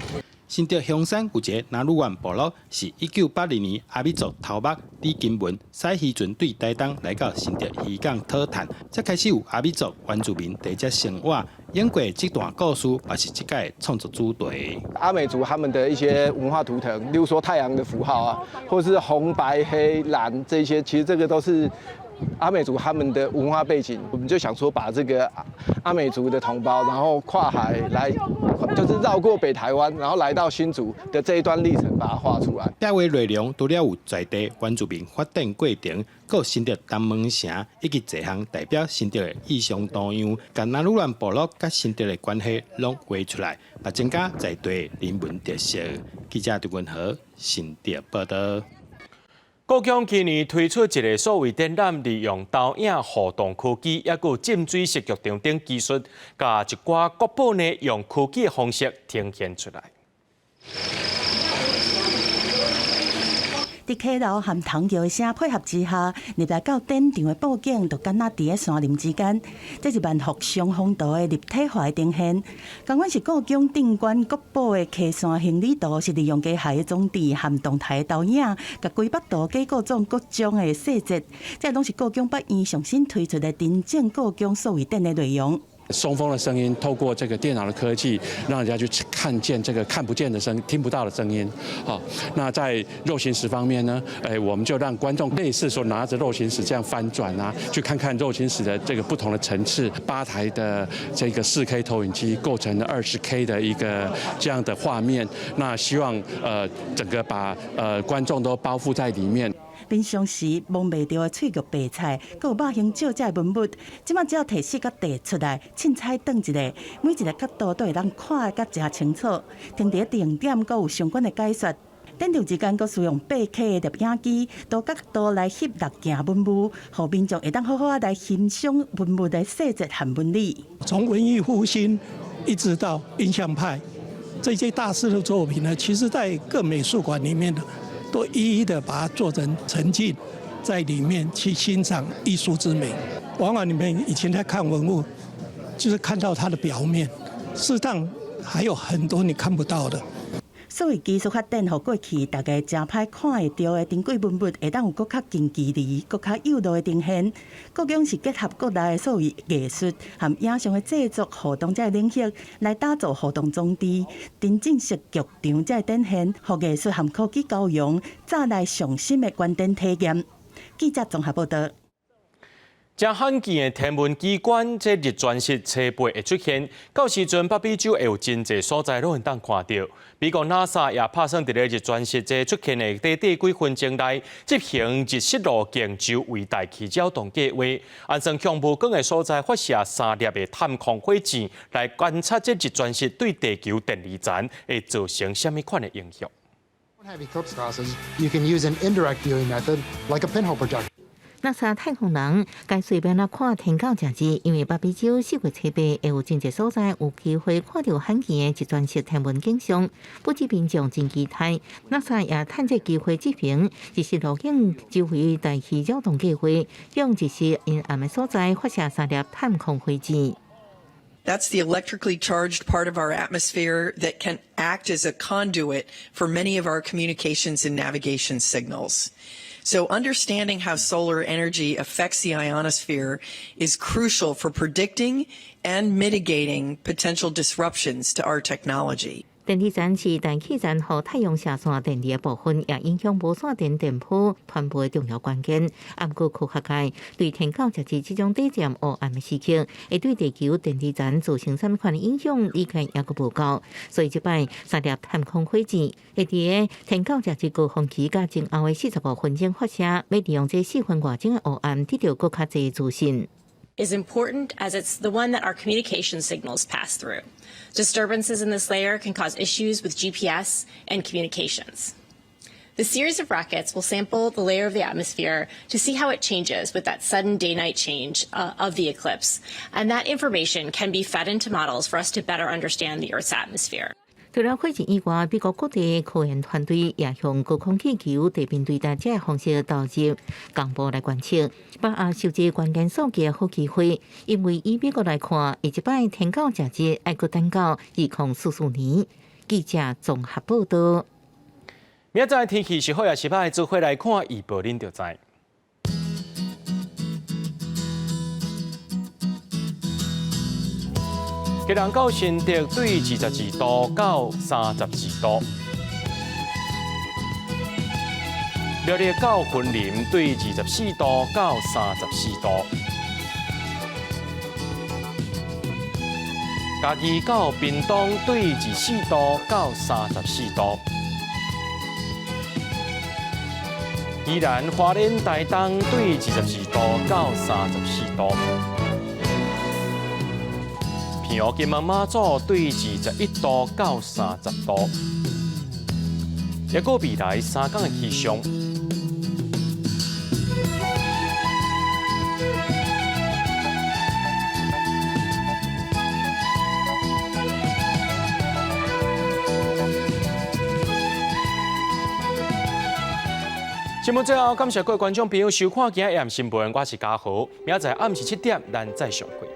Speaker 17: 新竹香山有一个那魯灣部落，是1982年阿美族頭目李金文駛漁船對台東來到新竹漁港討趁，才開始有阿美族原住民佇遮生活。演過這段故事，嘛是這屆創作主題。
Speaker 20: 阿美族他們的一些文化圖騰，例如說太陽的符號啊，或是紅白黑藍這些，其實這個都是阿美族他們的文化背景。我們就想說，把這個阿美族的同胞，然後跨海來，就是繞過北台灣，然後來到新竹的這一段歷程，把它畫出來。
Speaker 17: 壁畫內容除了有在地原住民發展過程，閣有新竹東門城以及濟項代表新竹的意象圖樣，共那魯灣部落佮新竹的關係攏畫出來，嘛增加在地人文特色。記者陳文和新竹報道。
Speaker 1: 故宮去年推出一个數位展覽，利用投影互動科技，抑閣浸水式劇場等技術，共一寡國寶呢用科技的方式呈現出來。
Speaker 8: 佇溪流和藤橋的聲配合之下，入來到展場的布景就敢若佇咧山林之間。這是萬福雙峰圖的立體化的呈現。仝款是故宮鎮館國寶的溪山行旅圖，是利用機械的裝置和動態的投影，共歸北圖解構做各種的細節。這攏是故宮博物院上新推出的真正故宮數位展的內容。
Speaker 4: 松風的聲音透過這個電腦的科技，讓人家去看見這個看不見的聲、聽不到的聲音。好，那在肉形石方面呢？我們就讓觀眾類似說拿着肉形石這樣翻轉啊，去看看肉形石的這個不同的層次。8台的這個4K 投影機構成了20K 的一個這樣的畫面。那希望整個把觀眾都包覆在裡面。
Speaker 8: 平常時摸袂著的翠玉白菜，閣有肉形少食的文物，這馬只要提視角遞出來，凊彩轉一下，每一个角度都會當看得較誠清楚。停佇定點，閣有相關的解說。展場之間閣使用8K 的攝影機，多角度來翕錄件文物，予民眾會當好好仔來欣賞文物的細節和紋理。
Speaker 6: 從文藝復興一直到印象派，這些大師的作品呢，其實在各美術館裡面呢，都一一的把它做成沉浸在裡面去欣賞藝術之美。往往你們以前在看文物，就是看到它的表面，事實上還有很多你看不到的。
Speaker 8: 所以技術發展，予過去大家誠歹看會著的珍貴文物，會當有閣較近距離、閣較幼路的呈現。各種是結合國內的數位藝術和影像的製作互動這个領域，來打造互動裝置，沉浸式劇場這个展現，予藝術和科技交融，再來上新的觀展體驗。記者綜合報道。
Speaker 1: 誠罕見的天文奇觀，這日全食初八會出現，到時陣北美洲會有真濟所在攏會當看著。美國 NASA 也拍算佇咧日全食這出現的短短幾分鐘內，執行日食路徑周圍大氣擾動計劃，按算向無光的所在發射三粒的探空火箭，來觀察這日全食對地球電離層會造成啥物款的影響。
Speaker 21: You can use an indirect viewing method, like a pinhole projector.
Speaker 2: NASA 太空人該隨便來看天狗食日，因為北美洲4月初八會有真濟所在有機會看著罕見的日全食天文景象，不止民眾真期待，NASA 也趁這機會執行日食路徑周圍大氣擾動計劃，向日食陰暗的所在發射三粒探空火箭。
Speaker 22: That's the electrically charged part of our atmosphere that can act as a conduit for many of our communications and navigation signals. So understanding how solar energy affects the ionosphere is crucial for predicting and mitigating potential disruptions to our technology.
Speaker 2: 電離層是大氣層予太陽射線電離的部分，也影響無線電電波傳播的重要關鍵。毋過科學界對天狗食日這種短暫黑暗的時刻，會對地球電離層造成啥物款的影響，理解猶閣無夠。所以這擺三粒探空火箭會佇天狗食日高峰期佮前後的45分鐘發射，欲利用這四分外鐘的黑暗，得著閣較濟資訊。
Speaker 23: is important as it's the one that our communication signals pass through. Disturbances in this layer can cause issues with GPS and communications. The series of rockets will sample the layer of the atmosphere to see how it changes with that sudden day-night change of the eclipse. And that information can be fed into models for us to better understand the Earth's atmosphere.
Speaker 2: 除了火箭以外，美國各地科研團隊也用高空氣球、地面雷達這方式投入公布來觀測，把握收集關鍵數據的好機會。因為以美國來看，下一擺天狗食日愛閣等到2044年。記者綜合報道。
Speaker 1: 明仔載天氣是好抑是䆀，做伙來看預報，恁就知。基隆到新竹對22度到32度，苗栗到雲林對24度到34度，嘉義到屏東對24度到34度，宜蘭花蓮台東對22度到34度。澎湖金門馬祖對21度到30度，抑閣未來3工的氣象。節目最後，感謝各位觀眾朋友收看今仔日新聞，我是嘉豪，明仔載暗時7點，咱再相會。